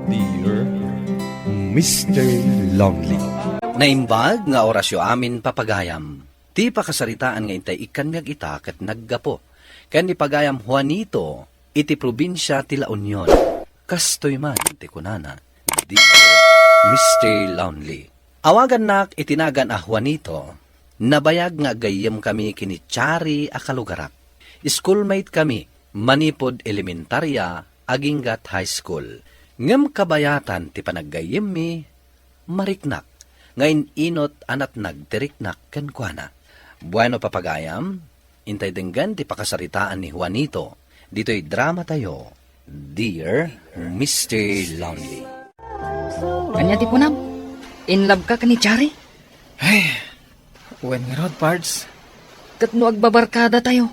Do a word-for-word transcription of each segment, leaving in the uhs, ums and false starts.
Dear Mister Lonely. Naimbag nga orasyo amin, papagayam. Ti pakasaritaan nga intay ikkanmi agita ket naggapu ken ni pagayam Juanito iti probinsia ti La Union. Kastoy man ti kunana, Dear Mister Lonely. Awagannak iti nagan a Juanito, nabayag nga agayyemkami ken ni Chari a kalugarak. Schoolmate kami manipud elementaria aginggat high school. Ngem kabayatan ti panaggayyemmi, mariknak nga in-inut a natnag ti riknak kenkuana. Bueno, papagayam, intay denggen ti pakasaritaan ni Juanito ditoy dramatayo, Dear Mister Lonely. Ania ti kunam? In love ka ken ni Chari? Ay, wen ngarud, Pards. Ket no agbabarkada tayo?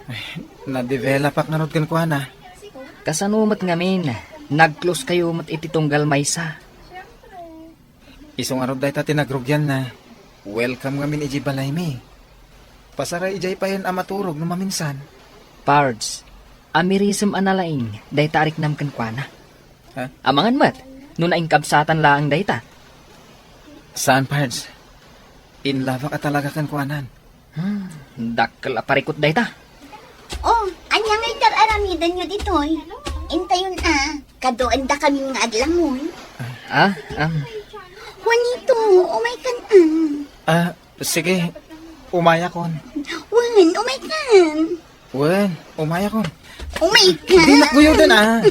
Ay, nadevelop-ak ngarud kenkuana. Kasano met ngamin, nag-close kayo met iti tunggal maysa? Isu ngarud dayta ti nagrugianna. Welcome ngamin idiay balaymi. Pasaray idiay payen a maturog no maminsan. Pards, amirisem a nalaing dayta a riknam kenkuana. Ha? Amangan met, no nainkabsatan laeng dayta. Saan, Pards. In love-ak a talaga kenkuanan. Hmm, dakkel a parikut dayta. Oh, ania nga itar-aramidanyo ditoy? Intayon a, kaduaendakamin nga aglangoy. Ah, um. Juanito, umaykan a. Ah, sige, umayakon. Wen, umaykan. Wen, umayakon. Umaykan. Di nakguyodan, ah.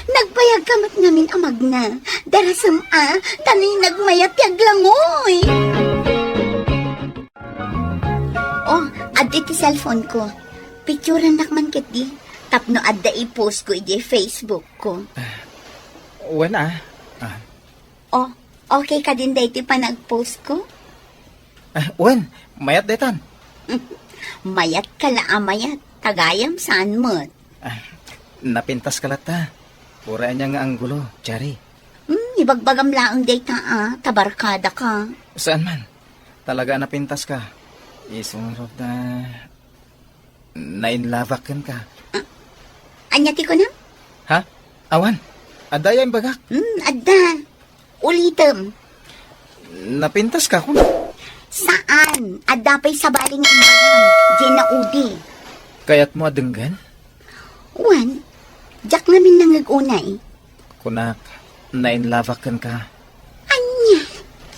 Nagbayagka met ngamin a magna. Darasem a, ta ni nagmayat ti aglangoy. Oh, adda iti cellphone ko. Picturannak man ketdi tapno adda i-post ko idiay Facebook ko. Wen, ah. Ah. Oh, okay kadin daytoy panag-post ko? Ah, wen, mayat daytan. Mayat ka la a mayat, ta gayam saan met. Ah, napintas ka latta. Uray ania nga anggulo, Chari. Hmm, ibagbagam laeng dayta a, ta barkada ka. Saan man? Talaga a napintas ka. Isu ngarud a nainlove-ak kenka. Ah, ania ti kunam? Ha? Awan. Adda aya imbagak? Hmm, adda. Ulitem. Napintas ka, kun? Saan? Adda pay sabali nga imbagam. Diay naudi. Kayatmo a denggen? Wen, diak ngamin nangeg unay. Kunak, nainlove-ak kenka. Ania?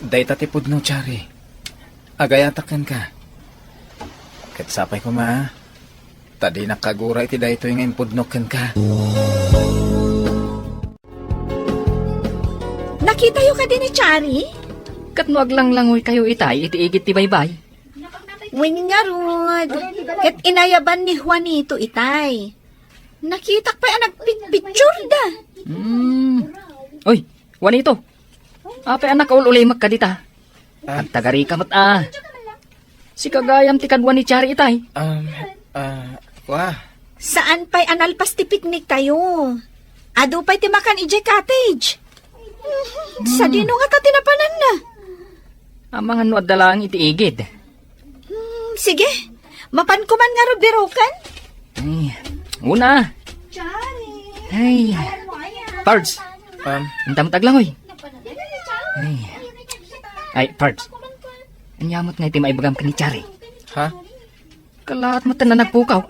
Dayta ti pudno, Chari. Agayatak kenka. Ket sapay koma, ta dinak kagura iti daytoy nga impudnok kenka. Nakitayo kadi ni Chari? Ket no aglanglangoykayo itay iti igid ti baybay? Wen ngarud, ket inayaban ni Juanito itay. Nakitak pay a nagpitpitsurda. Hmm. Oy, Juanito. Apay a nakaul-ulimek kadita? Ah. Agtagarika met a. Sika gayam ti kadua ni Chari itay. Um, ah, kua. Saan pay a nalpas ti picnic tayo? Adu pay ti makan idiay cottage. Sadino ngata ti napananna? Amangan no adda laeng iti igid. Hmm, sige. Mapanko man ngarud biroken? Ay, una. Ay. Pards. Um, Intam taglangoy. Ay. Ay, Pards. Ania met nga iti maibagam ken ni Chari? Ha? Kalaat met a nagpukaw.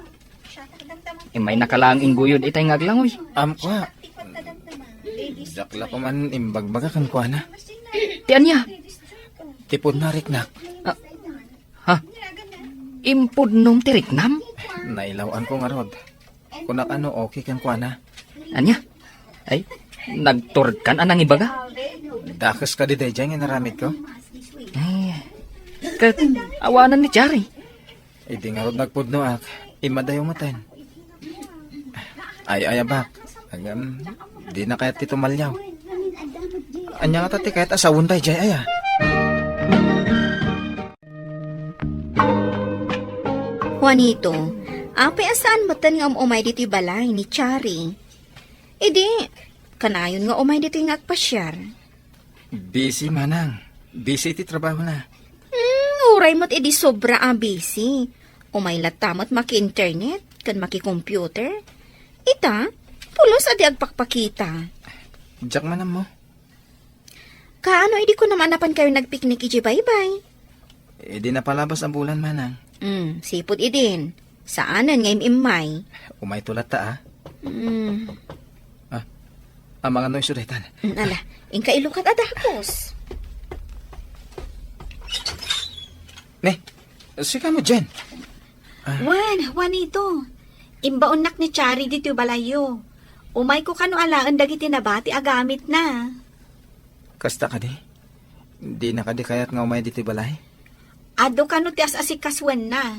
Immay naka laeng ingguyod itay nga aglangoy. Am, kua. Dakla ko man imbagbaga kenkuana. Ti ania? Ti pudno a riknak. Ah, ha? Impudnom ti riknam? Nailaw-an ko ngarud. Kunak a no okay kenkuana. Ania? Ay, nagtured kan a nangibaga? Dakes kadi daydiay nga inaramid ko? Ay, ket awanan ni Chari. Idi ngarud nagpudnoak, immadayo metten. Ay, ay, abak. Agam, di na kayat ti tumalyaw. Ania ngata ti kayat a sawen daydiay, aya? Juanito, apay a saan metten nga um-umay ditoy balay ni Chari? Idi, kanayon nga umay ditoy nga agpasiar. Busy, manang. Busy ti trabahona. Hmm, uray met idi sobra a busy. Umay latta met maki-internet ken maki-computer. Ita, pulos a di agpakpakita. Diak man ammo. Kaano idi kunam a napankayo nagpiknik idiay baybay? Idi napalabas a bulan, manang. Hmm, sipud idin. Saanen nga im-immay. Umayto latta, ah. Hmm. Ah, amangan no isu daytan. Hmm, ala, inka ilukat a dakos. Ne, sika mo, Jen. Ah. Wen, Juanito, imbaonnak ni Chari ditoy balayyo. Umayko kano alaen dagiti nabati a gamitna. Kasta kadi? Dina kadi kayat nga umay ditoy balay? Adu kano ti as-asikasuenna.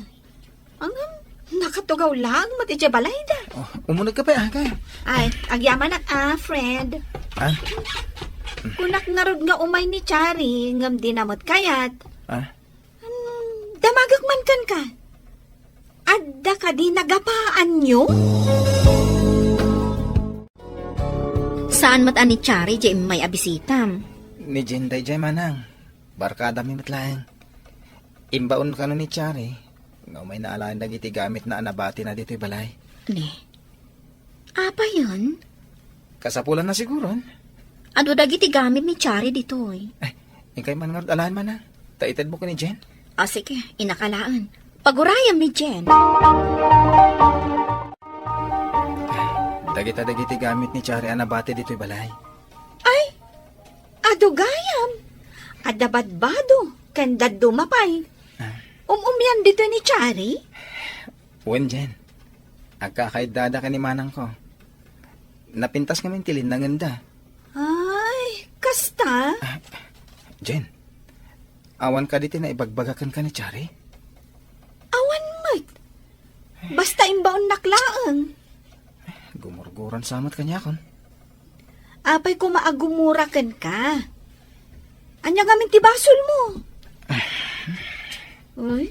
Ngem, nakatugaw laeng met idiay balayda. Oh, umunegka pay, aga. Ay, agyamanak, ah, friend. Ah? Kunak ngarud nga umay ni Chari, ngem dina met kayat. Ah? Hmm, damagek man kenka. Adda kadi nagapaanyo? Saan met a ni Chari diay immay a bisitam? Ni Jen daydiay, manang. Barkadami met laeng. Imbaon kano ni Chari nga umayna alaen dagiti gamitna a nabatina ditoy balay. Ne. Apayen? Kasapulanna siguron. Adu dagiti gamit ni Chari ditoy. Ay, inkay man ngarud alaen, manang. Ta itedmo ken ni Jen. Ah, sige, innak alaen. Pagurayam ni Jen. Dagita dagiti gamit ni Chari a nabati ditoy balay. Ay, adu gayam. Adda badbado, ken dadduma pay. Ah. Um-umian ditoy ni Chari? Wen, Jen. Agkakaiddada ken ni manangko. Napintas ngamin ti linnangenda. Ay, kasta? Ah, Jen, awan kadi ti naibagbagak kenka ni Chari? Awan met. Basta imbaonnak laeng. Gumurguran sa met kaniakon. Apay koma a gumura kenka? Ania ngamin ti basolmo? Uy,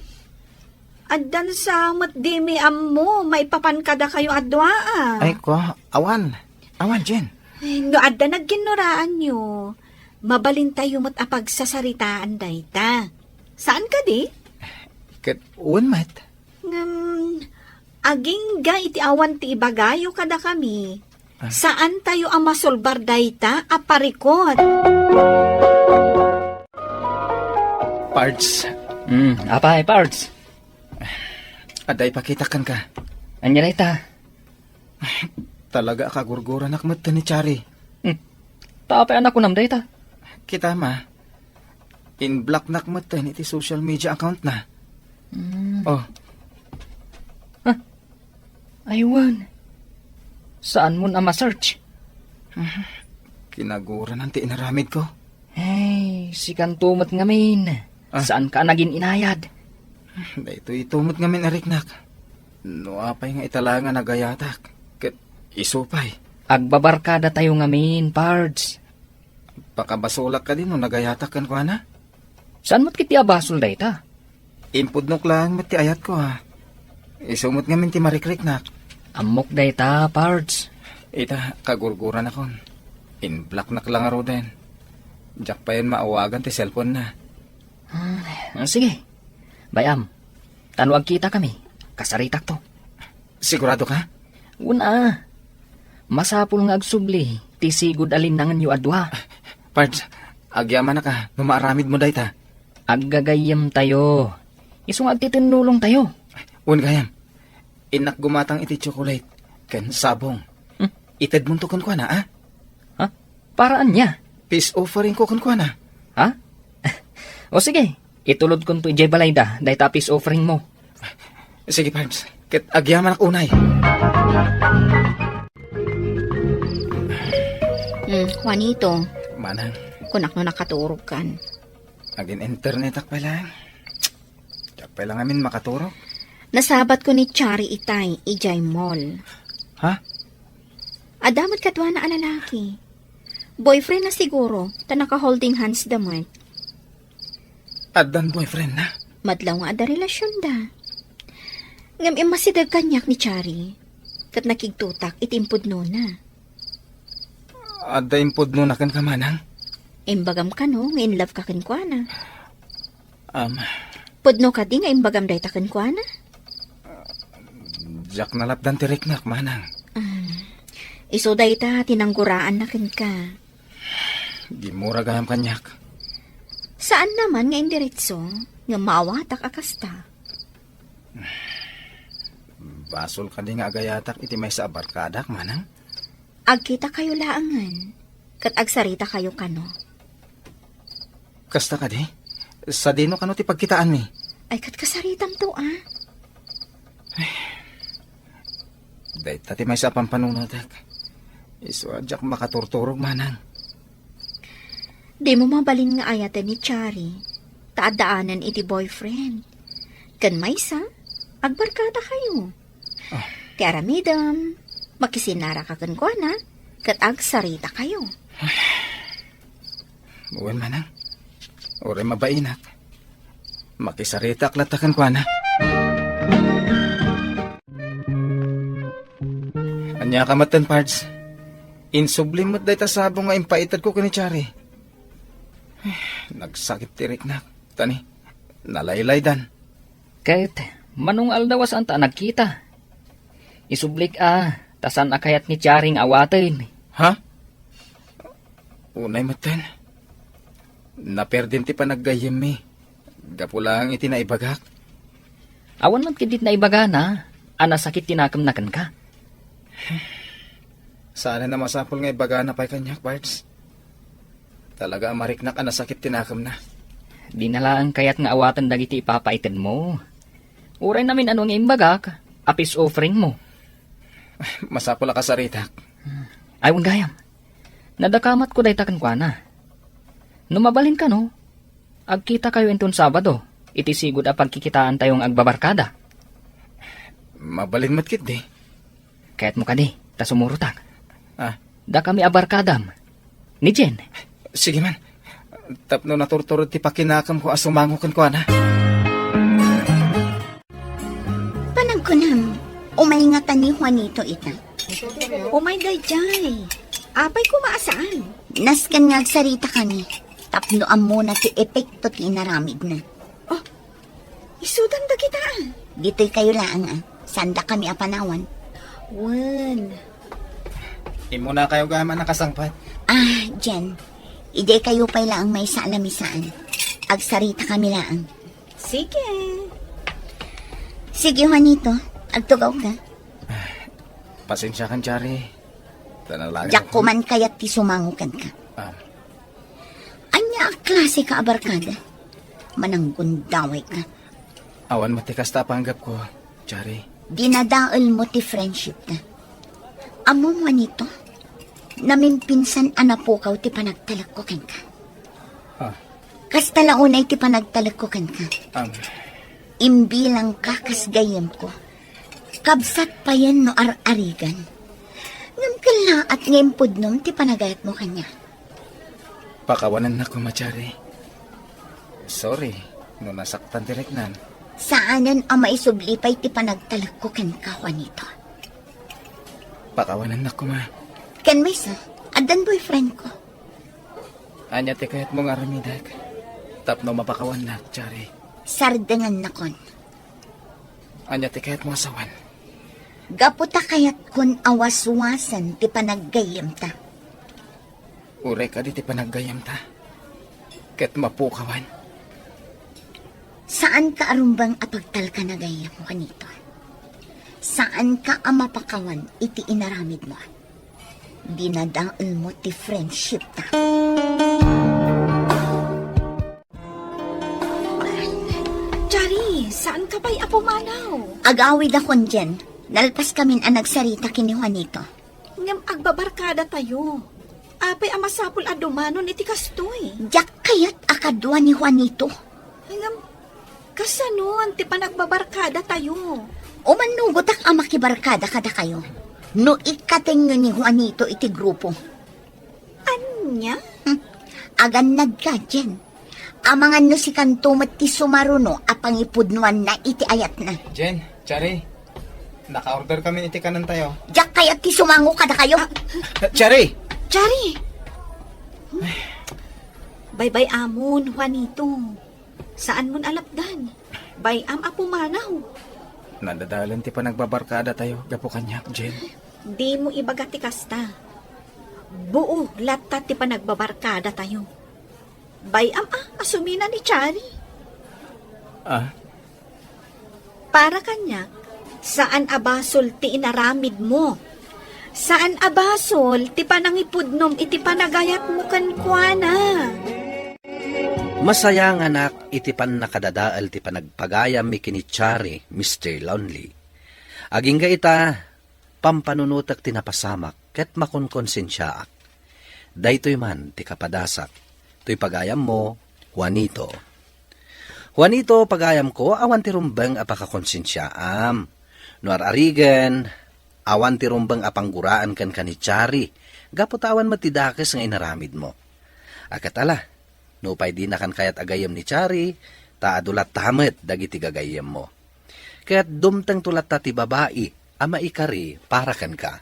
addan sa met dimi ammo maipapan kadakayo a dua, ah. Ay, ko, awan. Awan, Jen. Ay, no adda nagkinnuraanyo, mabalintayo met a pagsasaritaan dayta. Saan kadi? Ket wen met. Ngem, agingga iti awan ti ibagayo kadakami, ah, saantayo a masolbar dayta a parikut. Pards. Hmm, apay, Pards? Adda ipakitak kenka. Ania dayta? Talaga a kagurguranak met ni Chari. Hmm. Ta apay a nakunam dayta? Kita ma, in-blocknak met iti social media account na. Hmm. Oh. Huh? Aywan. Saan mon a ma-search? Kinaguranan ti inaramid ko. Ay, sikanto met ngamin. Ah. Saan ka nagin inayad? Daytoy ito met ngamin a riknak. No apay nga ita laeng a nagayatak, ket isu pay. Agbabarkada tayo ngamin, Pards. Pakabasolak kadi no nagayatak kenkuana? Saan met ketdi a basol dayta? Impudnok laeng met ti ayatko, ha. Isu met ngamin ti marikriknak. Ammok dayta, Pards. Ita, kagurguranakon. In-blocknak la ngaruden. Diak payen maawagan ti cellphone na. Hmm, sige. Bay-am, ta no agkitakami, kasaritakto. Sigurado ka? Wen a. Masapul nga agsubli ti sigud a linnangenyo a dua. Pards, agyamanak a no maaramidmo dayta. Aggagayyemtayo. Isu nga agtitennulongtayo. Wen gayam, innak gumatang iti tsokolate ken sabong. Hmm? Itedmonto kenkuana, a? Ha? Para ania? Peace offering ko kenkuana. Ha? O sige, itulodkonto idiay balayda dayta a peace offering mo. Sige, Pards. Ket agyamanak unay. Hmm, Juanito. Manang. Kunak no nakaturogkan. Agin-internetak pay laeng. Diak pay la ngamin makaturog. Nasabatko ni Chari itay idiay mall. Ha? Adda met kaduana a lalaki. Boyfriend na siguro, ta naka-holding hands da met. Addan boyfriend na? Madlaw nga adda relasyonda. Ngem immasideg kaniak ni Chari, ket nakigtotak iti impudnona. Adda impudnona kenka, manang? Imbagam kano nga in love ka kenkuana. Am. Pudno kadi nga imbagam dayta kenkuana? Diak nalapdan ti riknak, manang. Ah, isu dayta ti nangguraanna kenka. Gimmura gayam kaniak. Saan naman nga indiretso nga maawatak a kasta? Basol kadi nga agayatak iti maysa a barkadak, manang? Agkitakayo laengen, ket agsaritakayo kano. Kasta kadi? Sadino kano ti pagkitaanmi? Ay, ket kasaritamto, a? Dayta ti maysa a pampanunotek. Isu a diak makaturturog, manang. Dimo mabalin nga ayaten ni Chari, ta addaanen iti boyfriend. Ken maysa, agbarkadakayo. Ah. Ti aramidem, makisinaraka kenkuana, ket agsaritakayo. Wen, manang. Uray mabainak, makisaritak latta kenkuana. Ania ka metten, Pards? Insublim met dayta sabong nga impaitedko ken ni Chari. Nagsakit ti riknak. Tani, nalaylaydan. Ket, mano nga aldaw a saanta a nagkita? Isublik a, ta saan a kayat ni Chari nga awaten. Ha? Unay metten. Naperdem ti panaggayyemmi. Gapu laeng iti naibagak. Awan met ketdi ti naibagana a nasakit ti nakemna kenka. Saanen a masapul nga ibagana pay kaniak, Pards. Talaga a mariknak a nasakit ti nakemna. Dina laeng kayat nga awaten dagiti ipapaitedmo. Uray namin-ano nga imbagak a peace offeringmo. Masapul a kasaritak. Ay, wen gayam. Nadakamatko dayta kenkuana. No mabalin kano, agkitakayo inton Sabado, iti sigud a pagkikitaantayo nga agbabarkada. Mabalin met ketdi. Kayatmo kadi, ta sumurotak. Ah. Dakami a barkadam. Ni Jen. Sige man. Tapno naturturod ti pakinakemko a sumango kenkuana. Panagkunam, umay ngata ni Juanito ita. Umay daydiay. Apay koma a saan? Nasken nga agsarita kami. Tapno ammona ti epekto ti inaramidna. Oh, isudan dagita, a. Ditoy kayo laeng, a. Sanda kami a panawan. Wen. Immuna kayo gayam a nakasangpet. Ah, Jen. Idi kayo pay laeng maysa a lamisaan. Agsarita kami laeng. Sige. Sige, Juanito. Agtugaw ka. Pasensia kan, Chari. Tanalagan. Diak ko man kayat ti sumango kenka. Ah. Ania a klase ka a barkada? Mananggundaway ka. Awan met ti kasta a panggepko, Chari. Dinadaelmo ti friendship ta. Ammom, Juanito, namimpinsan a napukaw ti panagtalekko kenka. Ah. Kasta la unay ti panagtalekko kenka. Am. Imbilangka kas gayyemko. Kabsat payen no ar-arigan. Ngem kellaat nga impudnom ti panagayatmo kaniak. Pakawanennak koma, Chari. Sorry no nasaktan ti riknam. Saanen a maisubli pay ti panagtalekko kenka, Juanito. Pakawanennak koma. Ken maysa, addan boyfriendko. Ania ti kayatmo nga aramidek tapno mapakawannak, Chari? Sardengannakon. Ania ti kayatmo a sawen? Gapu ta kayatkon a waswasen ti panaggayyemta. Uray kadi ti panaggayyemta ket mapukawan. Saanka a rumbeng a pagtalkan a gayyem, Juanito. Saanka a mapakawan iti inaramidmo. Dinadaelmo ti friendship ta. Chari, saanka pay a pumanaw? Agawidakon, Jen. Nalpaskamin a nagsarita ken ni Juanito. Ngem agbabarkadatayo. Apay a masapul a dumanon iti kastoy? Diak kayat a kadua ni Juanito. Ngem kasanon ti panagbabarkadatayo? Umannugotak a makibarkada kadakayo no ikkatenyo ni Juanito iti grupo. Ania? Hmm. Agannadka, Jen. Amangan no sikanto met ti sumaruno a pangipudnoanna iti ayatna. Jen, Chari, naka-order kami iti kanentayo. Diak kayat ti sumango kadakayo. Ah. Chari! Chari! Baybay-amon, Juanito. Saanmon a lapdan. Bay-am a pumanaw. Nadadalan ti panagbabarkadatayo gapu kaniak, Jen. Dimo ibaga ti kasta. Buog latta ti panagbabarkadatayo. Bay-am a, a sumina ni Chari. Ah? Para kaniak, saan a basol ti inaramidmo. Saan a basol ti panangipudnom iti panagayatmo kenkuana. Masayanganak iti pannakadadael ti panagpagayammi ken ni Chari, Mister Lonely. Agingga ita, pampanunotek ti napasamak ket makonkonsensiaak. Daytoy man ti kapadasak. Toy pagayammo, Juanito. Juanito, pagayamko, awan ti rumbeng a pakakonsensiaam. No ar-arigen, awan ti rumbeng a pangguraan kenka ni Chari, gapu ta awan met ti dakes nga inaramidmo. A ket ala, nupay dinakan kayat a gayyem ni Chari, ta adu latta met dagiti gagayyemmo. Ket dumtengto latta ti babai a maikari para kenka.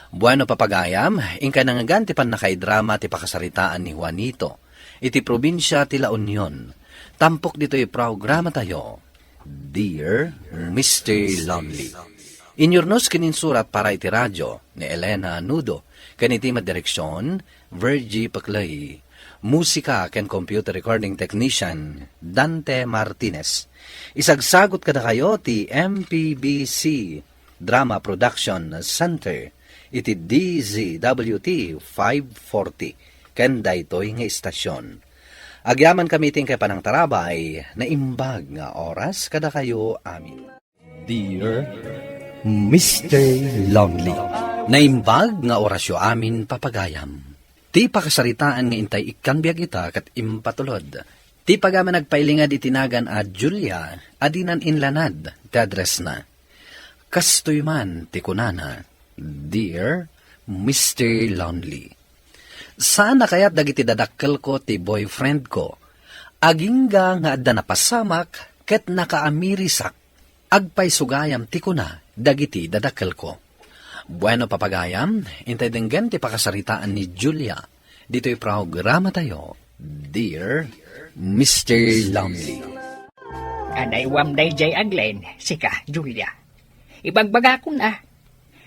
Bueno, papagayam, inkay nangngegan ti pannakaidrama ti pakasaritaan ni Juanito iti probinsia ti La Union. Tampok ditoy programatayo, Dear Mister Lonely. Inyurnos ken insurat para iti radio ni Elena Nudo, ken iti madireksion, Virgie Paclay. Musika ken computer recording technician, Dante Martinez. Isagsagot kadakayo ti M P B C Drama Production Center iti D Z W T five forty ken daytoy nga istasyon. Agyamankami iti inkay panangtarabay, naimbag nga oras kadakayo amin. Dear Mister Lonely. Naimbag nga orasyo amin, papagayam. Ti pakasaritaan nga intay ikkan biag ita ket impatulod. Ti pagaman agpailingad iti nagan a Julia a dinan inlanad ti addressna. Kastoy man ti kunana, Dear Mister Lonely. Saan a kayat dagiti dadakkelko ti boyfriendko. Agingga nga adda napasamak ket nakaamirisak, agpaisugayam ti kuna dagiti dadakkelko. Bueno, papagayam, intay denggen ti pakasaritaan ni Julia ditoy programatayo, Dear Mister Lonely. Anaywam dayjay a Glenn, sika, Julia. Ibagbagakon a,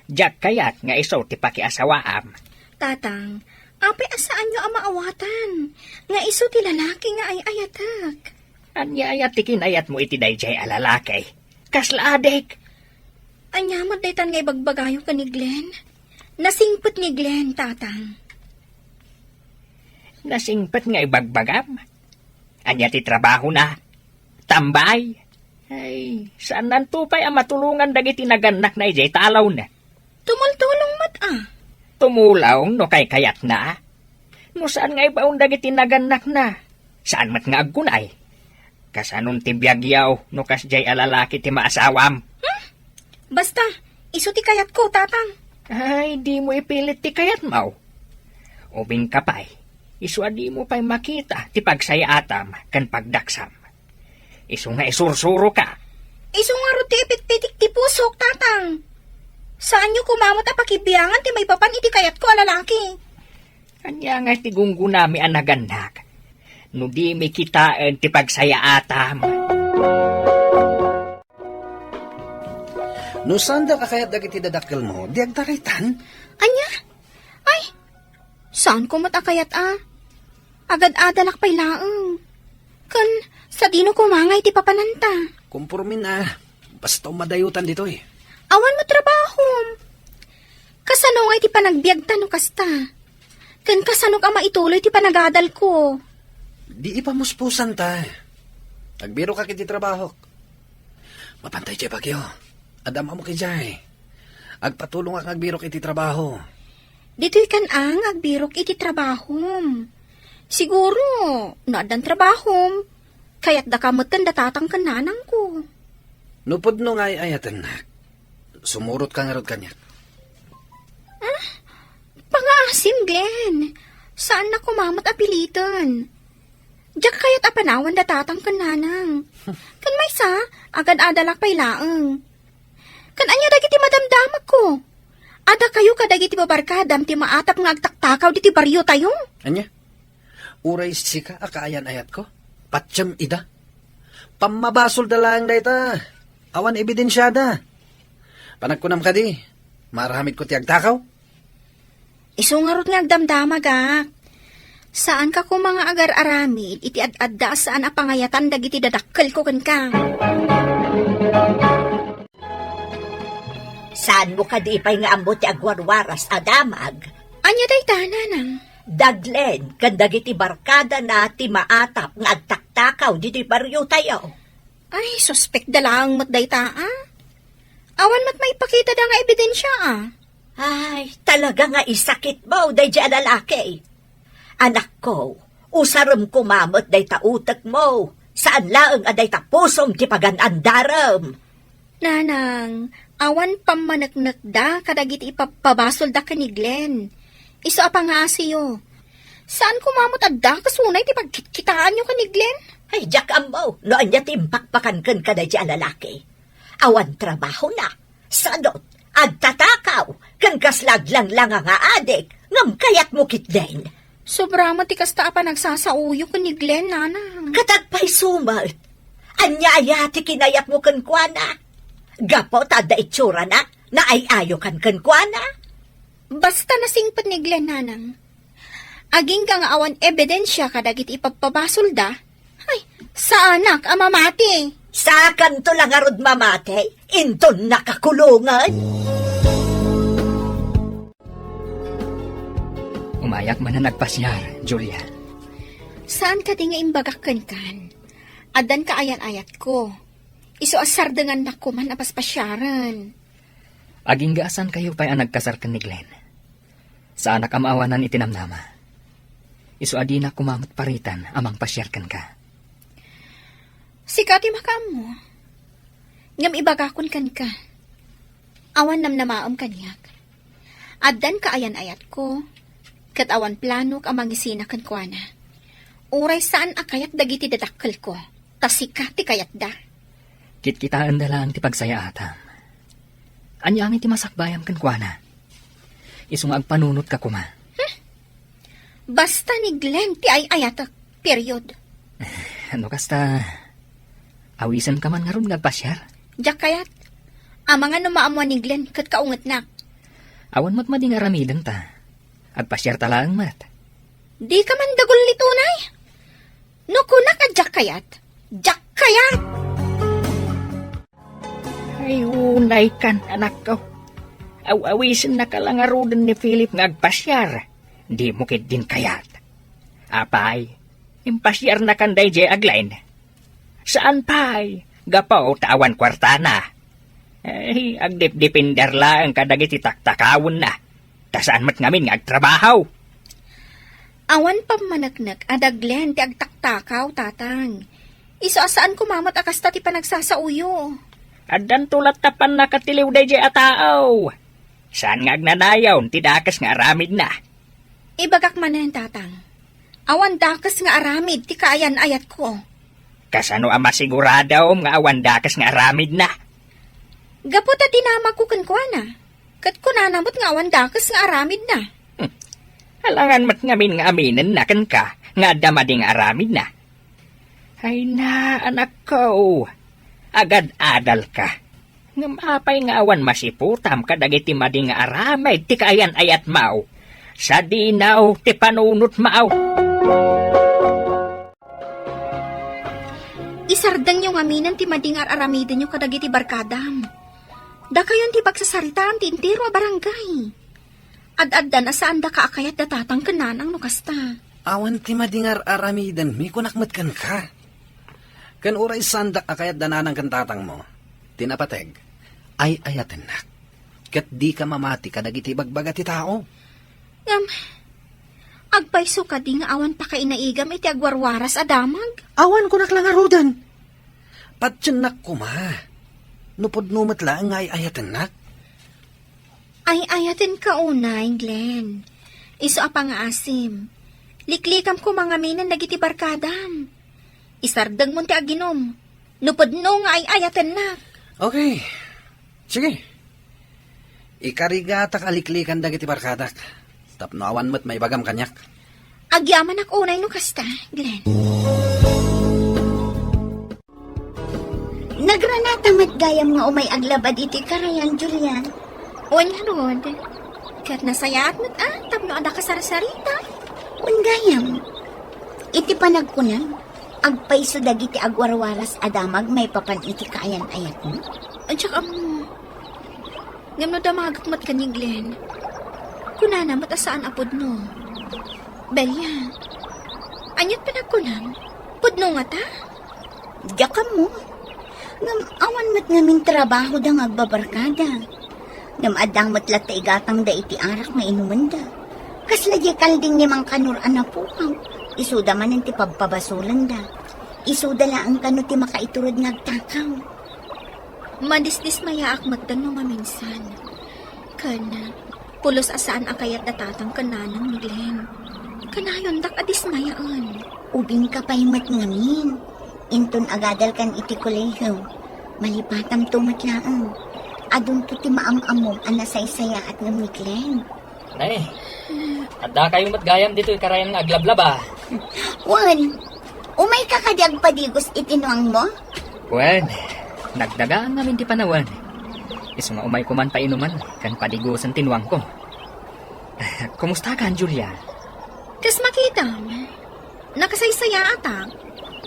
diak kayat nga isu ti pakiasawaam. Tatang, apay a saanyo a maawatan nga isu ti lalaki nga ay-ayatek? Ania aya ti kinayatmo iti dayjay a lalaki? Kasla adik? Ania met daytan nga ibagbagayo ken ni Glenn? Nasingpet ni Glenn, Tatang. Nasingpet nga ibagbagam? Ania ti trabahona? Tambay? Ay, saannanto pay a matulongan dagiti nagannakna idiay talawna. Tumultulong met a. Tumulong no kaykayatna. No saan nga ibaon dagiti nagannakna, saan met nga aggunay. Kasanon ti biagyo no kasdiay a lalaki ti maasawam? Hmm? Basta, isu ti kayatko, Tatang. Ay, dimo ipilit ti kayatmo. Ubingka pay, isu a dimo pay makita ti pagsayaatam ken pagdaksam. Isu nga isursuroka. Isu ngarud ti ipitpitik ti pusok, Tatang. Saanyo koma met a pakibiangan ti maipapan iti kayatko a lalaki. Ania ngay ti gunggunami a nagannak no dimi kitaen ti pagsayaatam? No saandak a kayat dagiti dadakkelmo, di agtaraytan? Ania? Ay, saanko met a kayat a. Agad-adalak pay laeng. Ken, sadino koma ngay ti papananta? Kompormin a, basta umadayotan ditoy. Awan met trabahom. Kasano ngay ti panagbiagta no kasta? Ken kasanok a maituloy ti panagadalko? Di ipamuspusan ta. Agbirokak iti trabahok. Mapantay ti bagyo. Adda ammok idiay. Agpatulongak nga agbirok iti trabaho. Ditoy kan ang agbirok iti trabahom. Siguro, no addan trabahom, kayatdaka met ken da tatang ken nanangko. No pudno nga ay-ayatennak, sumurotka ngarud kaniak. Ah, pangaasim, Glenn. Saannak koma met a piliten. Diak kayat a panawan da tatang ken nanang. Ken maysa, agad-adalak pay laeng. Ken ania dagiti madamdamagko? Adda kayo kadagiti babarkadam ti maatap nga agtaktakaw ditoy bariotayo? Ania? Uray sika a kaayan-ayatko? Patiem ida? Pammabasolda laeng dayta. Awan ebidensiada. Panagkunam kadi, maaramidko ti agtakaw? Isu ngarud nga agdamdamagak. Saanka koma nga agar-aramid iti ad-adda a saan a pangayatan dagiti dadakkelko kenka. Saanmo kadi pay nga ammo ti agwarwaras a damag? Ania dayta, nanang? Da Glenn ken dagiti barkadana ti maatap nga agtaktakaw ditoy bariotayo. Ay, suspek da laeng met dayta, a? Awan met maipakitada nga ebidensia, a? Ay, talaga nga isakitmo daydi a lalaki. Anakko, usarem koma met dayta utekmo. Saan laeng a dayta pusom ti pagan-andarem. Nanang, awan pammaneknekda kadagiti ipappabasolda ken ni Glenn. Isu a pangaasiyo. Saan koma met a dakes unay ti pagkitkitaanyo ken ni Glenn? Ay, diak ammo no ania ti impakpakan kenka daydi a lalaki. Awan trabahona, sadot, agtatakaw, ken kasla aglanglanga nga adik, ngem kayatmo ketdin. Sobra met ti kasta a panagsasaoyo ken ni Glenn, nanang. Ket agpayso met. Ania aya ti kinayatmo kenkuana? Gapu ta adda itsurana, naay-ayokan kenkuana? Basta nasingpet ni Glenn, nanang. Agingga nga awan ebidensia kadagiti ipappabasolda, ay, saanak a mamati. Sakanto la ngarud mamati, inton nakakulongen. Umayak manen agpasiar, Julia. Saan kadi nga imbagak kenkan? Addan kaayan-ayatko. Isu a sardengannak koman a paspasiaren. Agingga a saankayo pay a nagkasar ken ni Glenn. Saanak a maawanan iti namnama. Isu a dinak koma met paritan a mangpasiar kenka. Sika ti makaammo. Ngem ibagakon kenka, awan namnamaem kaniak. Addan kaayan-ayatko, ket awan planok a mangisina kenkuana. Uray saan a kayat dagiti dadakkelko, ta sika ti kayatda. Kitkitaenda laeng ti pagsayaatam. Ania ngamin ti masakbayam kenkuana? Isu nga agpanunotka koma. Hmm? Basta ni Glenn ti ay-ayatek. Period. No kasta, awisenka man ngarud nga agpasiar? Diak kayat. Amangan no maammoan ni Glenn ket kaungetnak. Awan met madi nga aramiden ta. Agpasiarta laeng met. Dika man dagullit unay? No kunak a diak kayat, diak kayat! Ay, unaykan, anakko. Aw-awisennaka la ngaruden ni Philip nga agpasiar. Dimo ketdin kayat. Apay, impasiarnakan daydiay a Glenn? Saan pay, gapu ta awan kuartana. Ay, agdipdipender laeng kadagiti taktakawenna. Ta saan met ngamin nga agtrabaho. Awan pammaneknek a da Glenn ti agtaktakaw, Tatang. Isu a saan koma met a kasta ti panagsasaoyo. Addanto latta pannakatiliw daydiay a tao. Saan nga agnanayon ti dakes nga aramidna. Ibagak manen, Tatang. Awan dakes nga aramid ti kaayan-ayatko. Kasano a masiguradom nga awan dakes nga aramidna? Gapu ta dinamagko kenkuana, ket kunana met nga awan dakes nga aramidna. Hmm. Alangan met ngamin nga aminenna kenka nga adda madi nga aramidna. Ay na, anakko, agad-adalka. Ngem apay nga awan masiputam kadagiti madi nga aramid ti kaayan-ayatmo? Sadino ti panunotmo? Isardengyo ngaminen ti madi nga ar-aramidenyo kadagiti barkadam. Dakayon ti pagsasaritaam ti entero a barangay. Ad-addan a saandaka a kayat da tatang ken nanang no kasta. Awan ti madi nga ar-aramidenmi, kunak met kenka. Ken uray saandak a kayat da nanang ken tatangmo, ti napateg, ay-ayatennak. Ket dika mamati kadagiti ibagbaga ti tao. Ngem, agpayso kadi nga awan pakainaigam iti agwarwaras a damag? Awan, kunak la ngaruden. Patiennak koma. No pudno met laeng nga ay-ayatennak. Ay-ayatenka unay, Glenn. Isu a pangaasim. Liklikam koma ngaminen dagiti barkadam. Isardengmon ti aginum. No pudno nga ay-ayatennak. Okay. Sige. Ikarigatak a liklikan dagiti barkadak. Tapno awan met maibagam kaniak. Agyamanak unay no kasta, Glenn. Nagranata met gayam nga umay aglabad iti karayan, Julian? Wen ngarud. Ket nasayaat met a tapno adda kasarsarita. Wen gayam, iti panagkunam, agpayso dagiti agwarwaras a damag maipapan iti kaayan-ayatmo? Diak ammo. Ngem no damagek met ken ni Glenn, kunana met a saan a pudno. Belia, aniat panagkunam? Pudno ngata? Diak ammo. Ngem awan met ngamin trabahoda nga agbabarkada. Ngem adda met latta igatangda iti arak nga inumenda. Kasla diay kalding ni Mang Kanor a napukaw. Isuda manen ti pabpabasolenda. Isuda laeng kano ti makaiturod nga agtakaw. Madisdismayaak met no maminsan. Ken pulos a saan a kayat da tatang ken nanang ni Glenn. Kanayondak a dismayaen. Ubingka pay met ngamin. Inton agadalkan iti kolehiyo, malipatamto met laeng. Adunto ti maam-ammom a nasaysayaat ngem ni Glenn. Nay, adda kayo met gayam ditoy karayan nga aglablaba. Wen, umayka kadi agpadigos iti nuangmo? Wen, nagdagaan ngamin ti panawen. Isu nga umayko man painuman ken padigosen ti nuangko. Kumusta kan, Julia? Kas makitam, nakasaysayaatak,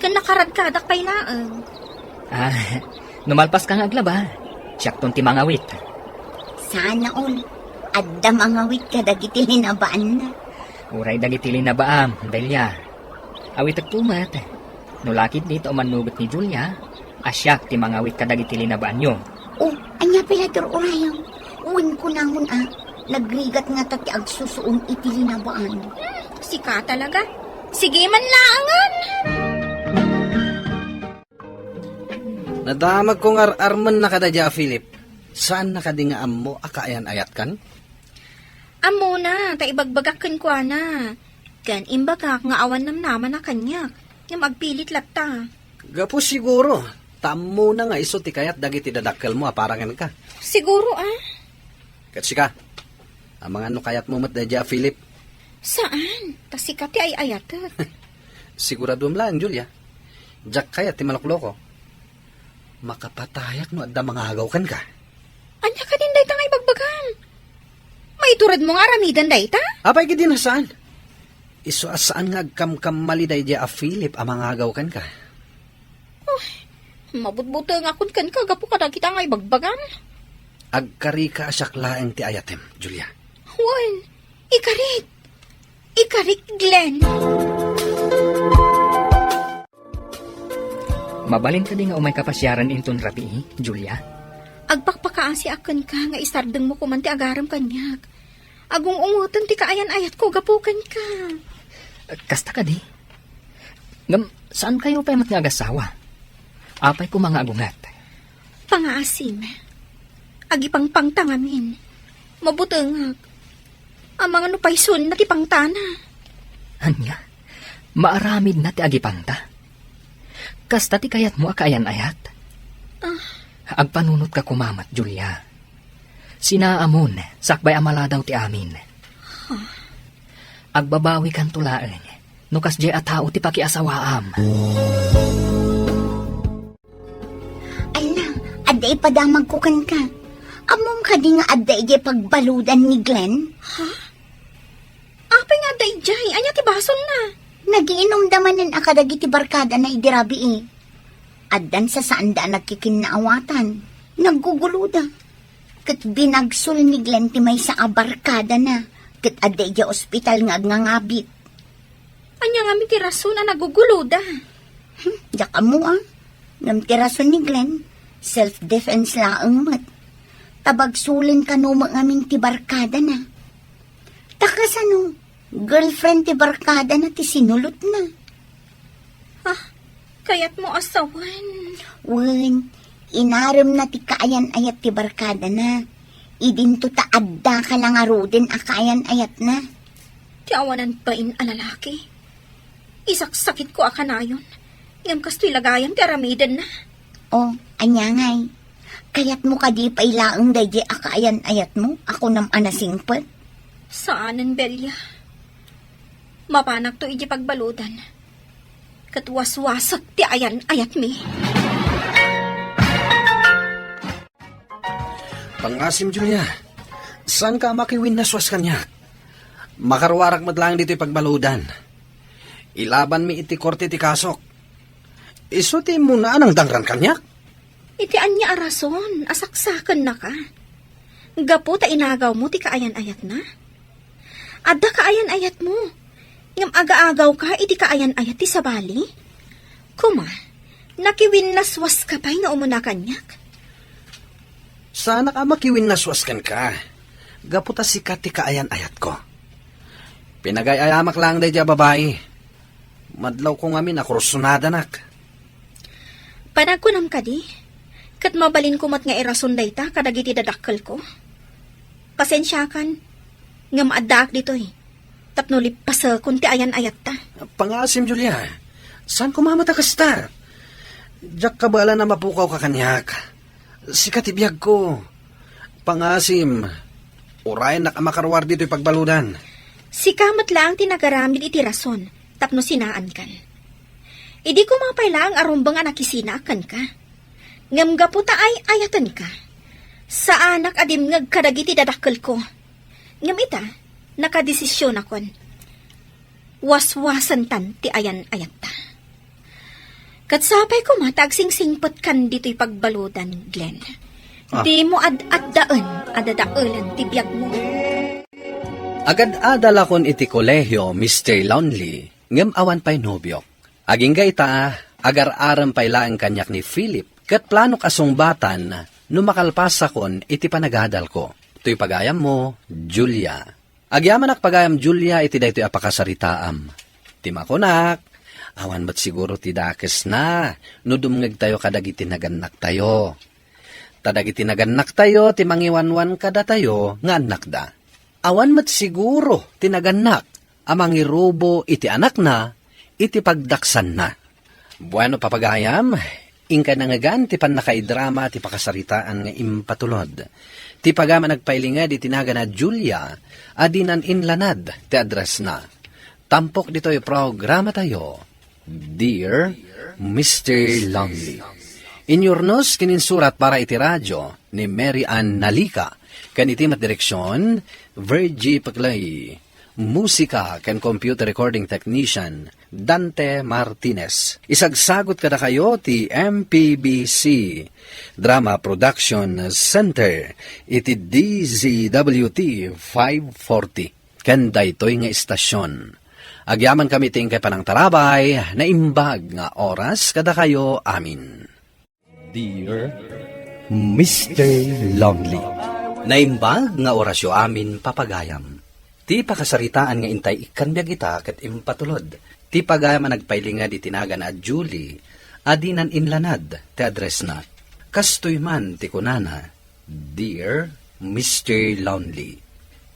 ken nakaradkadak pay laeng. Ah, no malpaska nga aglaba, siakton ti mangawit. Sana all, adda mangawit kadagiti linabaanna. Uray dagiti linabaam, Delia. Awitekto met. No lakit dita umannugot ni Julia, a siak ti mangawit kadagiti linabaanyo. O, ania pay la ti ur-urayam? Wen kunamon a, nagrigat ngata ti agsusuon iti linabaan. Hmm, sika talaga. Sige man laengen. Nadamagko nga ar-armenna kadadia a Philip. Saanna kadi nga ammo a kaayan-ayatkan? Ammona, ta ibagbagak kenkuana. Ken imbagak nga awan namnamana kaniak. Ngem agpilit latta. Gapu siguro, ta ammona nga isu ti kayat dagiti dadakkelmo a para kenka. Siguro, a. Ket sika, amangan no kayatmo met daydiay a Philip. Saan? Ta sika ti ay-ayatek. Siguraduem laeng, Julia. Diak kayat ti malokloko. Makapatayak no adda mangagaw kenka. Ania kadin dayta nga ibagbagam? Maituredmo nga aramiden dayta? Apay kadi a saan? Isu a saan nga agkamkamali daydiay a Philip a mangagaw kenka. Uy, mabutbutengakon kenka gapu kadagita nga ibagbagam. Agkarika a siak laeng ti ayatem, Julia. Wen, ikarik. Ikarik, Glenn. Mabalin kadi nga umayka pasiaren inton rabii, Julia? Agpakpakaasiak kenka nga isardengmo koman ti agarem kaniak. Agung-ungoten ti kaayan-ayatko gapu kenka. Kasta kadi? Ngem, saankayo pay met nga agassawa? Apay koma nga agunget? Pangaasim. Agipangpangta ngamin. Mabutengak. Amangan no paysuenna ti pangtana. Ania? Maaramidna ti agipangta? Kasta ti kayatmo a kaayan-ayat? Ah. Agpanunotka koma met, Julia. Sinaamon, sakbay a maladaw ti amin. Huh? Agbabawikanto laeng no kasdiay a tao ti pakiasawaam. Alla, adda ipadamagko kenka. Ammom kadi nga adda idiay pagbaludan ni Glenn? Ha? Apay nga adda idiay? Ania ti basolna? Nagiinumda manen a kadagiti barkadana idi rabii. Addan sasaanda a nagkikinnaawatan. Nagguguloda. Ket binagsol ni Glenn ti maysa a barkadana. Ket adda idiay ospital nga agngangabit. Ania ngamin ti rason a naguguloda? Hmm, diak ammo a. Ngem ti rason ni Glenn, self-defense laeng met. Ta bagsolen kano met ngamin ti barkadana. Ta kasano, girlfriend ti barkadana ti sinulotna. Ah, kayatmo a sawen? Wen, inaremna ti kaayan-ayat ti barkadana. Idinto ta addaka la ngaruden a kaayan-ayatna. Ti awanan bain a lalaki. Isaksakitko a kanayon. Ngem kastoy la gayam ti aramidenna. O, ania ngay? Kayatmo kadi pay laeng daydiay a kaayan-ayatmo a kunam a nasingpet? Saanen, Belia. Mapanakto idiay pagbaludan. Ket waswasek ti ayan-ayatmi. Pangaasim, Julia. Saanka a makiwinnaswas kaniak? Makaruarak met laeng ditoy pagbaludan. Ilabanmi iti korte ti kasok. Isu ti immuna a nangdangran kaniak? Iti ania a rason a saksakennaka? Gapu ta inagawmo ti kaayan-ayatna? Adda kaayan-ayatmo, ngem agaagawka iti kaayan-ayat ti sabali? Kuma, nakiwinnaswaska pay nga umuna kaniak? Saanak a makiwinnaswas kenka, gapu ta sika ti kaayan-ayatko. Pinagay-ayamak laeng daydiay a babai. Madlawko ngamin a kursunadanak. Panagkunam kadi, ket mabalinko met nga irason dayta kadagiti dadakkelko? Pasensiakan, ngem addaak ditoy tapno lippasakon ti ayan-ayatta. Pangasim, Julia. Saan koma met a kasta? Diak kabaelan a mapukawka kaniak. Sika ti biagko. Pangasim, urayennak a makaruar ditoy pagbaludan. Sika met laeng ti nagaramid iti rason tapno sinaankan. Idi koma pay laeng a rumbeng a nakisinaak kenka. Ngem gapu ta ay-ayatenka, saanak a dimngeg kadagiti dadakkelko. Ngem ita, nakadesisionakon. Waswasentan ti ayan-ayatta. Ket sapay koma ta agsingsingpetkan ditoy pagbaludan, Glenn. Ah. Dimo ad-addaen a dadaelen ti biagmo. Agad-adalakon iti kolehio, Mister Lonely, ngem awan pay nobiok. Agingga ita, agar-arem pay laeng kaniak ni Philip, ket planok a sungbatan no makalpasakon iti panagadalko. Toy pagayammo, Julia. Agyamanak pagayam, Julia, iti daytoy a pakasaritaam. Ti makunak, awan met siguro ti dakesna no dumngegtayo kadagiti nagannaktayo. Ta dagiti nagannaktayo ti mangiwanwan kadatayo nga annakda. Awan met siguro ti nagannak a mangirubo iti anakna iti pagdaksanna. Bueno, papagayam, inkay nangngegan ti pannakaidrama ti pakasaritaan nga impatulod. Ti pagayam a nagpailinged iti nagan a Julia a dinan inlanad ti addressna. Tampok ditoy programatayo, Dear Mister Lonely. Inyurnos ken insurat para iti radio ni Mary Ann Nalica, ken iti met direksion, Virgie Peclay. Musika ken computer recording technician, Dante Martinez. Isagsagut kadakayo ti M P B C Drama Production Center iti D Z W T five forty. Ken daytoy nga istasion, agyamankami iti inkay panangtarabay, naimbag nga oras kadakayo amin. Dear Mister Lonely. Naimbag nga orasyo amin, papagayam. Ti pakasaritaan nga intay ikkan biag ita ket impatulod. Ti pagayam a nagpailinged iti nagan a Julie a dinan inlanad ti addressna. Kastoy man ti kunana, Dear Mister Lonely.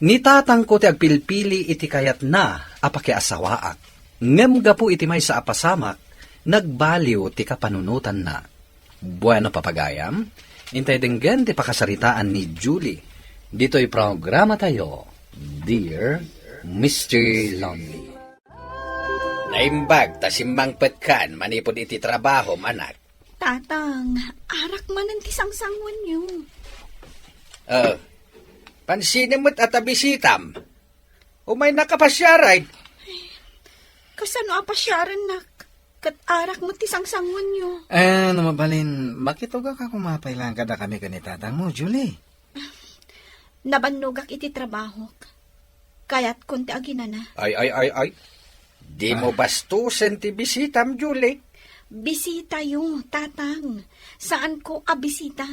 Ni tatangko ti agpilpili iti kayatna a pakiasawaak. Ngem gapu iti maysa a pasamak, nagbaliw ti kapanunotanna. Bueno, papagayam, intay denggen ti pakasaritaan ni Julie ditoy programatayo, Dear Mister Lonely. Naimbag ta simmangpetkan manipud iti trabahom, anak. Tatang, arak manen ti sangsanguenyo. Eh, pansinem met a ta bisitam? Umaynaka pasiaray. Kasano a pasiarennak? Ket arak met ti sangsanguenyo. Eh, no mabalin, makitugak a kumapay lang kadakami ken ni tatangmo, Julie. Nabannogak iti trabahok. Kayatkon ti aginana. Ay, ay, ay, ay. Di mo Ah. bastusen ti bisitam, Julie. Bisitayo, tatang. Saanko a bisita.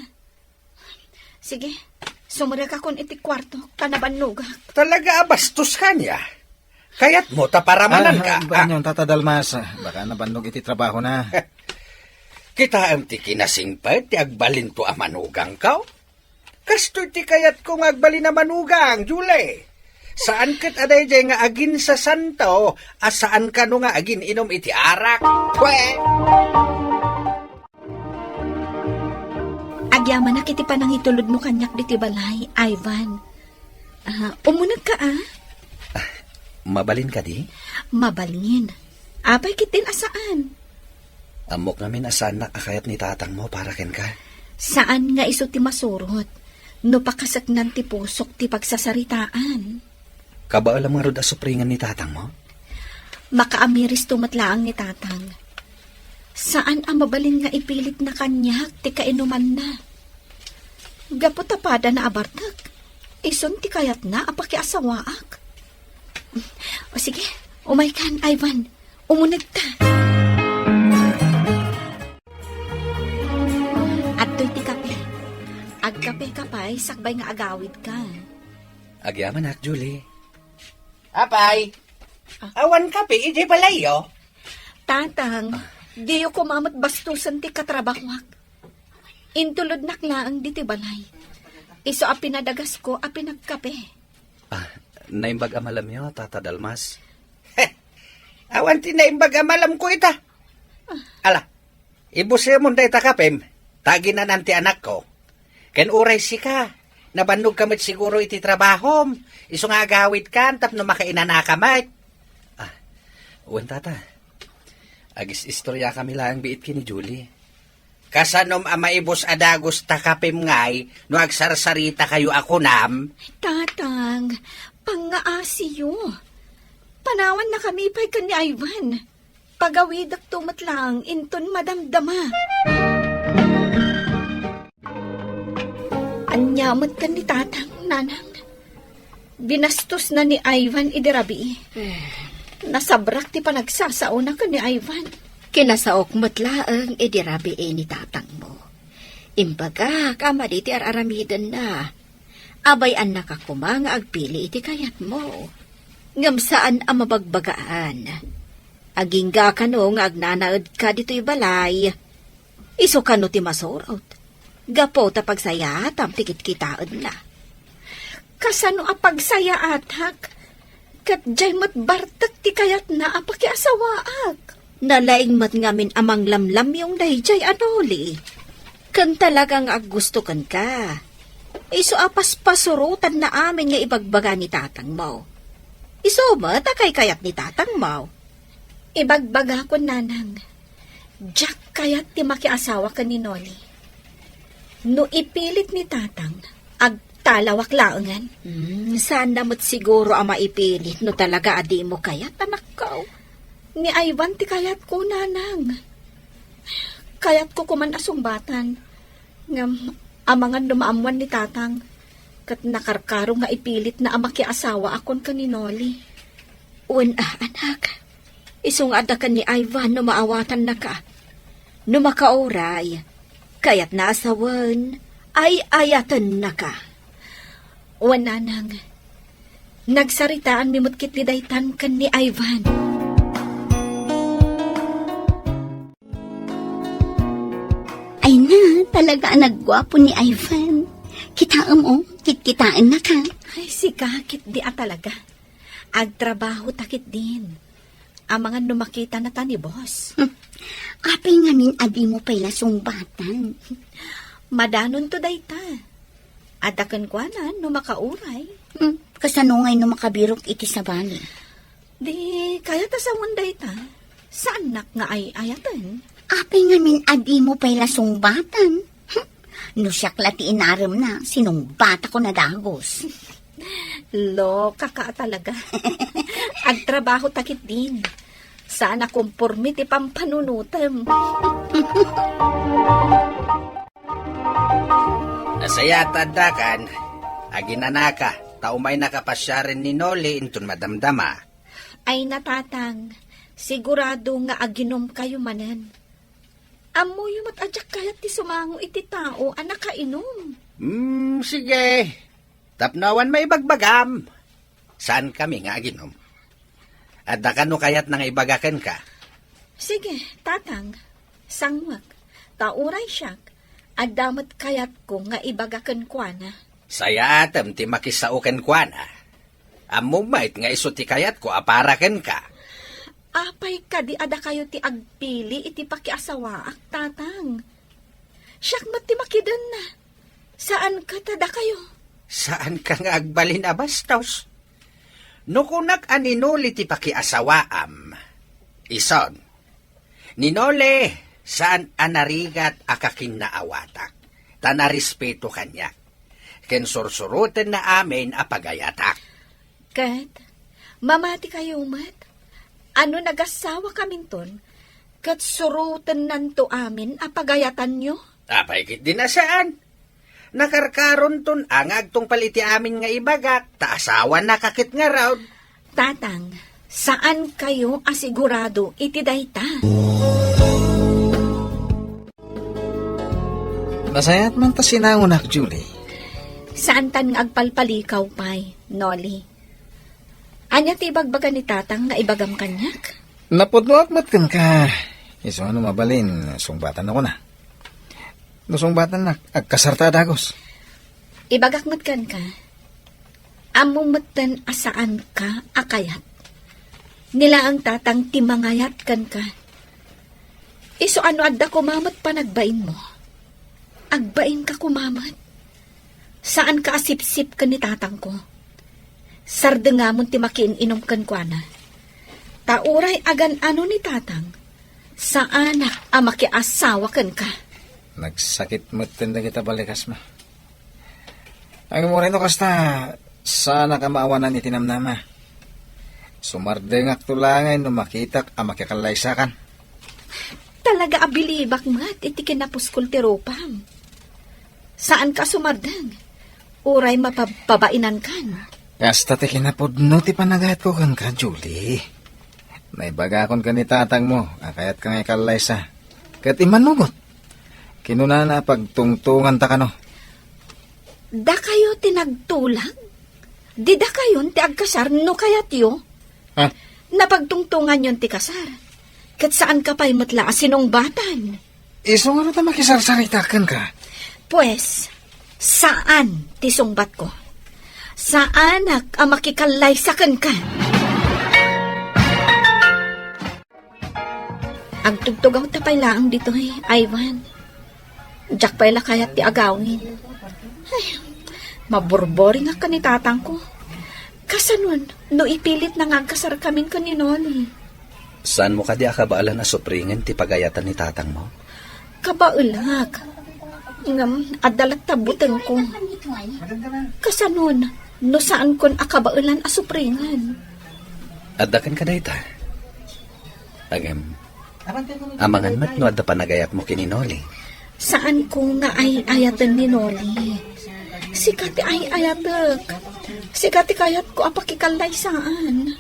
Sige, sumrekakon iti kuarto, ta nabannogak. Talaga a bastos kaniak. Kayatmo ta paramaanka, Ah, ah? Banyon, Tata Dalmas. Baka nabannog iti trabahona. Kitaem ti kinasingpet ti agbalinto a manugangko. Kastoy ti kayatko nga agbalin a manugang, Julie. Saan ket a daydiay nga aginsasanto a saan kano nga agin-inom iti arak. Pwe! Agyamanak iti panangitulodmo kaniak ditoy balay, Ivan. Ah, umunegka, ah. Ah, mabalin kadi? Mabalin. Apay ketdin a saan? Ammok ngamin a saannak a kayat ni tatangmo para kenka. Saan nga isu ti masurot. No pakaseknan ti pusok ti pagsasaritaan. Kabaelam ngarud a supringan ni tatangmo? Makaamiristo met laeng ni tatang. Saan a mabalin nga ipilitna kaniak ti kainumanna. Gapu ta padana a bartek, isun ti kayatna a pakiasawaak. O sige, umaykan, Ivan. Umunegta. Adtoy ti kape. Agkape ka pay, sakbay nga agawidka. Agyamanak, Julie. Apay, Ah. Awan kape idiay balayyo? Tatang, diyo koma met bastusen ti katrabahuak. Intulodnak laeng ditoy balay. Isu a pinadagasko a pinagkape. Ah, naimbag a malamyo, Tata Dalmas. Awan ti naimbag a malamko ita. Ala, ibusemon dayta kapem, ta aginanan ti anakko. Ken uray sika, nabannogka met siguro iti trabahom, isu nga agawidkan tapno makainanaka met. Ah, wen, Tata. Agis-istoriakami laeng biit ken ni Julie. Kasanom a maibus a dagus ta kapem ngay no agsarsaritakayo a kunam? Tatang, pangngaasiyo. Panawannakami pay ken ni Ivan. Pagawidekto met laeng inton madamdama. Ania met ken ni Tatang, Nanang? Binastosna ni Ivan idi rabii. Nasabrak ti panagsasaona ken ni Ivan. Kinasaok met laeng idi rabii ni tatangmo. Imbagak a madi ti ar-aramidenna. Abay-annaka koma nga agpili iti kayatmo. Ngem saan a mabagbagaan. Agingga kano nga agnanaedka ditoy balay. Isu kano ti masurot. Gapu ta pagsayaatam ti kitkitaenna. Kasano a pagsayaatak? Ket diay met bartek ti kayatna a pakiasawaak. Nalaing met ngamin a manglamlamyong daydiay a Noli. Ken talaga nga aggusto kenka. Isu a paspasurotanna amin nga ibagbaga ni tatangmo. Isu met a kaykayat ni tatangmo. Ibagbagakon, Nanang, diak kayat ti makiasawa ken ni Noli. No ipilit ni Tatang, agtalawak laengen. Hmm, saanna met siguro a maipilit no talaga a dimo kayat, anakko. Ni Ivan ti kayatko, Nanang. Kayatko koman a sungbatan. Ngem, amangan no maammuan ni Tatang, ket nakarkaro nga ipilitna a makiasawaakon ken ni Noli. Wen a, anak. Isu nga adda ken ni Ivan no maawatannaka. No makauray, kayatna a sawen, ay-ayatennaka. Wen, Nanang. Nagsaritaanmi met ketdi daytan ken ni Ivan. Ay na, talaga a nagguapo ni Ivan. Kitaem, oh, kitkitaennaka. Ay, sika, ketdi a talaga. Agtrabaho ta ketdin. Amangan no makitana ta ni boss. Hmm. Apay ngamin a dimo pay la sungbatan? Madanonto dayta. Adda kenkuana no makauray. Hmm. Kasano ngay no makabirok iti sabali? Di kayat a sawen dayta. Saannak nga ay-ayaten. Apay ngamin a dimo pay la sungbatan? Hmm. No siak la ti inaremna, sinungbatako na dagus. Lokaka a talaga. Agtrabaho ta ketdin. Saan a komporme ti pampanunotem. Nasayaat ta addakan, aginanaka, ta umaynaka pasiaren ni Noli inton madamdama. Ay na, Tatang, sigurado nga aginumkayo manen. Ammoyo met a diak kayat ti sumango iti tao a nakainom. Hmm, sige. Tapno awan maibagbagam, saankami nga aginum. Adda kano kayatna nga ibaga kenka? Sige, Tatang. Sanguek. Ta uray siak, adda met kayatko nga ibaga kenkuana. Sayaatem ti makisao kenkuana. Ammom met nga isu ti kayatko a para kenka. Apay kadi a dakayo ti agpili iti pakiasawaak, Tatang? Siak met ti makidenna. Saan ket a dakayo? Saanka nga agbalin a bastos? No kunak a ni Noli ti pakiasawaam, ison, ni Noli, saan a narigat a kakinnaawatak, ta narespeto kaniak. ken sursurotenna amin a pagayatak. Ket, mamatikayo met, a no nagasawakaminton, ket surotennanto amin a pagayatanyo? Apay ketdi a saan? Nakarkaronton a nga agtungpal iti amin nga ibagak, ta asawanaka ket ngarud. Tatang, saankayo a sigurado iti dayta. Nasayaat man ta sinangonak, Julie. Saantan nga agpalpalikaw pay, Noli. Ania ti ibagbaga ni Tatang nga ibagam kaniak? Napudnoak met kenka. Isu a no mabalin, sungbatannak. No sungbatannak, agkasarta a dagus. Ibagak met kenka, ammom metten a saanka a kayat. Ni laeng Tatang ti mangayat kenka. Isu a no adda koma met panagbainmo, agbainka koma met. Saanka a sipsip ken ni Tatangko. Sardengamon ti makiin-inom kenkuana. Ta uray agan-ano ni Tatang, saanak a makiasawa kenka. Nagsakit metten dagita balikasmo. Ngem uray no kasta, saanak a maawanan iti namnama. Sumardengakto laengen no makitak a makikallaysakan. Talaga a bilibak met iti kinapuskol ti rupam. Saanka a sumardeng. Uray mapabpabainankan. Kasta ti kinapudno ti panagayatko kenka, Julie. Naibagakon ken ni tatangmo a kayatka nga ikallaysa. Ket immanugot. Kinunana a pagtungtonganta kano. Dakayo ti nagtulag? Di dakayon ti agkasar no kayatyo? Ha? Napagtungtonganyon ti kasar. Ket saanka pay met la a sinungbatan. Isu ngarud a makisarsarita kenka? Pues, saan ti sungbatko. Saanak a makikallaysa kenka. Agtugtugawta pay laeng ditoy, Ivan. Diak pay la kayat ti agawid. Ay, maburboringak ken ni tatangko. Kasanon, no ipilitna nga agkasarkamin ken ni Noli? Saanmo kadi a kabaelan a supringen ti pagayatan ni tatangmo? Kabaelak. Ngem, adda latta butengko. Kasanon, no saankon a kabaelan a supringen? Adda kenka dayta. Agem, amangan met no adda panagayatmo ken ni Noli. Saanko nga ay-ayaten ni Noli. Sika ti ay-ayatek. Sika ti kayatko a pakikallaysaen.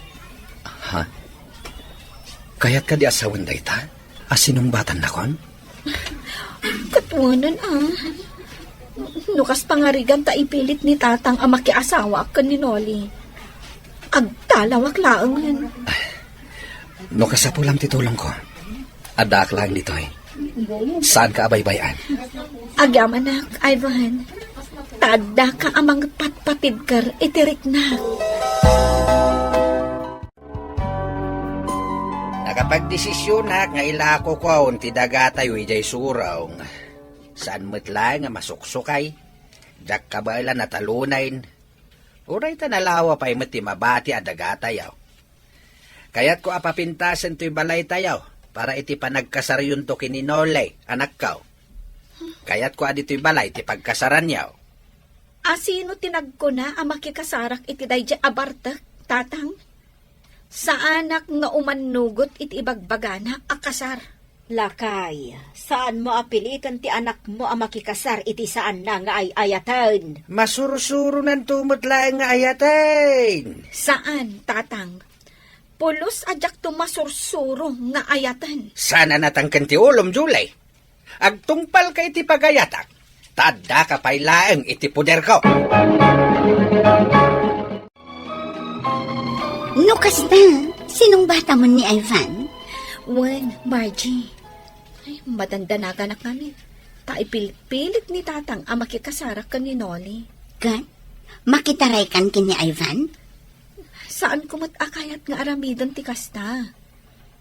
Ha? Kayatka di a sawen dayta? A sinungbatannakon? Ket wen a. No kas pangarigan ta ipilit ni tatang a makiasawaak ken ni Noli, agtalawak laengen. No kasapulam ti tulongko, addaak laeng ditoy. Saanka a baybay-an. Agyamanak, Ivan. Ta addaka a mangpatpatibker iti riknak. Nakapagdesisionak nga ilakokon ti dagatayo idiay surong. Saan met laeng a masuksukay. Diak kabaelan a talunayen. Uray ta nalawa pay met ti mabati a dagatayo. Kayatko a papintasen toy balaytayo para iti panagkasaryonto ken ni Noli, anakko. Kayatko a ditoy balay ti pagkasaranyo. A sino ti nagkuna a makikasarak iti daydiay a bartek, tatang? Saanak nga umannugot iti ibagbagana a kasar. Lakay, saanmo a piliten ti anakmo a makikasar iti saanna nga ay-ayaten. Masursuronanto met laeng nga ayaten. Saan, tatang. Pulos a diakto masursuro nga ayaten. Saan a natangken ti ulom, Julie. Agtungpalka iti pagayatak, ta addaka pay laeng iti poderko. No kasta, sinungbatamon ni Ivan? Wen, Margie. Ay, madandanaganak ngamin. Ta ipilpilit ni tatang a makikasarak ken ni Noli. Ket, makitaraykan ken ni Ivan? Saanko met a kayat nga aramiden ti kasta.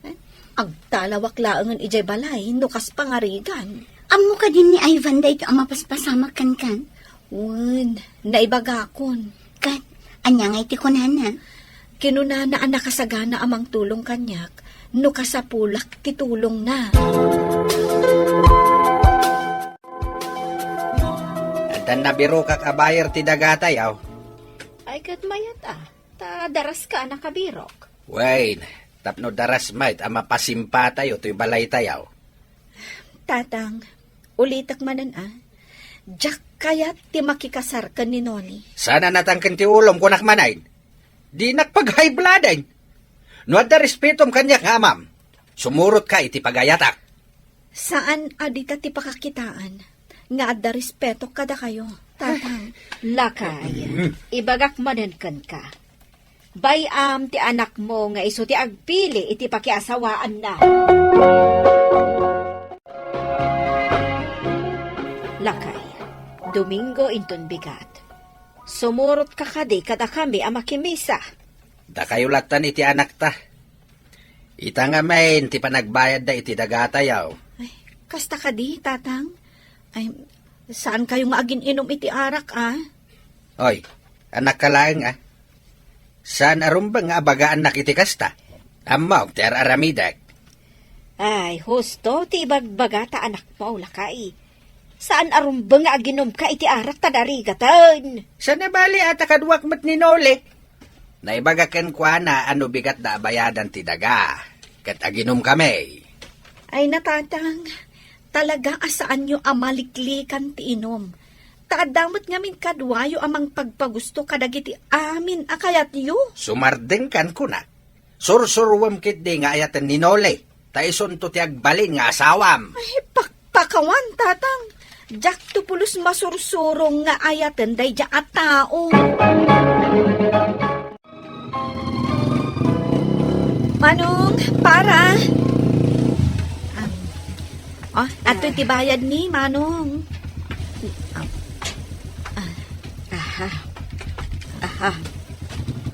Eh, agtalawak laengen idiay balay no kas pangarigan. Ammo kadi ni Ivan daytoy a mapaspasamak kenka? Wen, naibagakon. Ket, ania ngay ti kunana? Kinunana a nakasagana a mangtulong kaniak no kasapulak ti tulongna. Tan nabirokak a buyer ti dagatayo. Ay, ket mayat a, ta daraska a nakabirok. Wen, tapno daras met a mapasimpatayo toy balaytayo. Tatang, ulitek manen a, diak kayat ti makikasar ken ni Noli. Saan a natangken ti ulom, kunak manen. Dinak pag-high-blooden. No adda respetom kaniak nga amam, sumurotka iti pagayatak. Saan a dita ti pakakitaan nga adda respetok kadakayo, Tatang. Lakay, ibagak manen kenka. Bay-am ti anakmo nga isu ti agpili iti pakiasawaanna. Lakay, Domingo inton bigat. Sumurotka kadi kadakami a makimisa. Dakayo lattan iti anakta. Ita ngamin ti panagbayadda iti dagatayo. Ay, kasta kadi, Tatang? Ay, saan kayo nga agin-inom iti arak, a? Oy, anakka laeng, a? Saan a rumbeng nga abagaannak iti kasta? Ammok ti ar-aramidek. Ay, husto ti ibagbaga ta anakmo, lakay. Saan a rumbeng nga aginumka iti arak ta darigaten. Saan a bali a ta kaduak met ni Noli? Naibaga kenkuana a no bigatda a bayadan ti daga, ket aginumkami. Ay, natatang, talaga a saanyo a maliklikan ti inum. Ta adda met ngamin kaduayo a mangpagpagusto kadagiti amin a kayatyo. Sumardengkan, kunak. Sursuruem ketdi nga ayaten ni Noli, ta isunto ti agbalin nga asawam. Ay, pakpakawan, Tatang. Diakto pulos masursurong nga ayaten daydiay a tao. Manong, para. Ah. Oh, adtoy ti bayad ni Manong. Ah. Ah. Aha. Aha.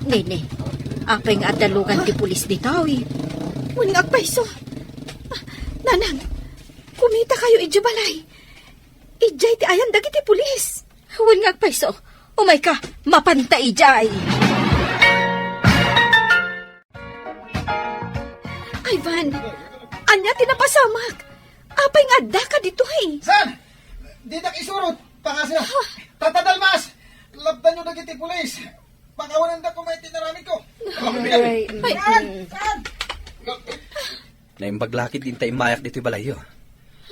Nene, apay nga adda lugan ti pulis ditoy? Wen nga agpayso. Ah, Nanang, kumitakayo idiay balay. Idiay ti ayan dagiti pulis. Wen nga agpayso. Umayka, mapanta idiay. Ivan, ania ti napasamak? Apay nga addaka ditoy? Saan? Ditak isurot. Pakasna. Tata Dalmas! Lapdanyo dagiti pulis. Pakawananda koma iti inaramidko. Ay, ay, mm. Saan? Saan? Naimbag la ketdi ta immayak ditoy balayyo.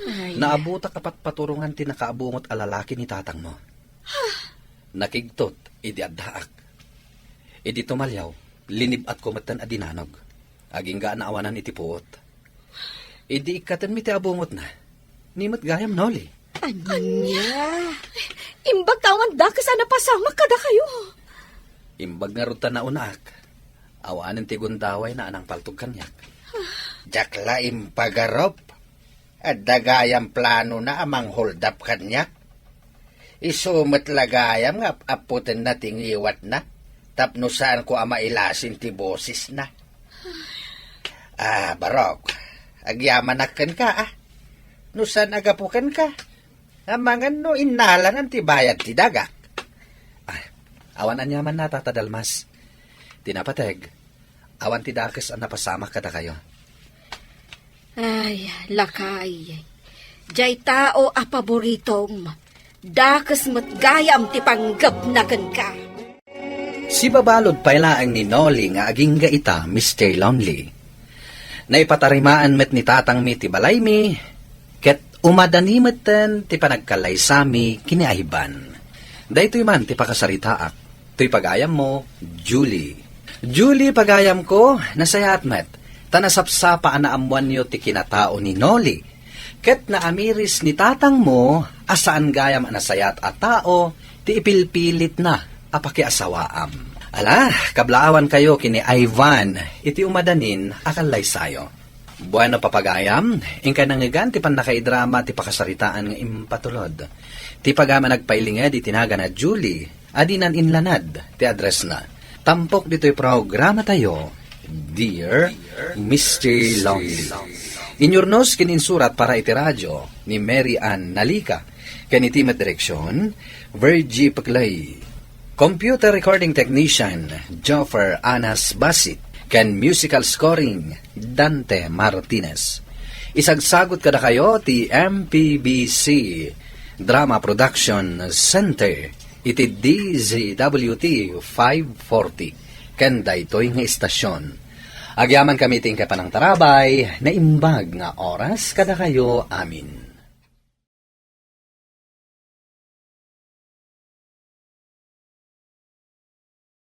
Ay. Naabutak a patpaturongan ti nakaabungot a lalaki ni tatangmo. Nakigtot idi addaak. Idi tumaliaw, linib-atko metten a dinanog. Agingga a naawanan iti puot. Idi ikkatenmi ti abungotna, ni met gayam Noli. Ania? Imbag ta awan dakes a napasamak kadakayo. Imbag ngarud ta naunaak. Awanen ti gundawayna a nangpaltog kaniak. Diak la impagarup. Adda gayam planona a mangholdap kaniak. Isu met la gayam nga ap-apputenna ti ngiwatna tapno saanko a mailasin ti bosesna. Ah, barok, agyamanak kenka, ah. No saan a gapu kenka, amangan no innalanan ti bayad ti dagak. Ah, awan aniamanna, Tata Dalmas. Ti napateg, awan ti dakes a napasamak kadakayo. Ay, lakay, diay tao a paboritom, dakes met gayam ti panggepna kenka. Sibabalud pay laeng ni Noli nga agingga ita, Mister Lonely. Naipatarimaan met ni tatangmi ti balaymi, ket umadani metten ti panagkallaysami ken ni Ivan. Daytoy man ti pakasaritaak. Toy pagayammo, Julie. Julie, pagayamko, nasayaat met, ta nasapsapa a naammoanyo ti kinatao ni Noli. Ket naamiris ni tatangmo a saan gayam a nasayaat a tao ti ipilpilitna a pakiasawaam. Ala, kablaawankayo ken ni Ivan iti umadanin a kallaysayo. Bueno, papagayam, inkay nangngegan ti pannakaidrama ti pakasaritaan nga impatulod. Ti pagayam a nagpailinged iti nagan a Julie, a dinan inlanad ti addressna. Tampok ditoy programatayo, Dear Mister Lonely. Inyurnos ken insurat para iti radio ni Mary Ann Nalica, ken iti met direksion, Virgie Peclay. Computer recording technician, Joffer Anas Basit, ken musical scoring, Dante Martinez. Isagsagut kadakayo ti M P B C Drama Production Center iti D Z W T five forty ken daytoy nga istasyon. Agyamankami iti inkay panangtarabay, naimbag nga oras kadakayo amin.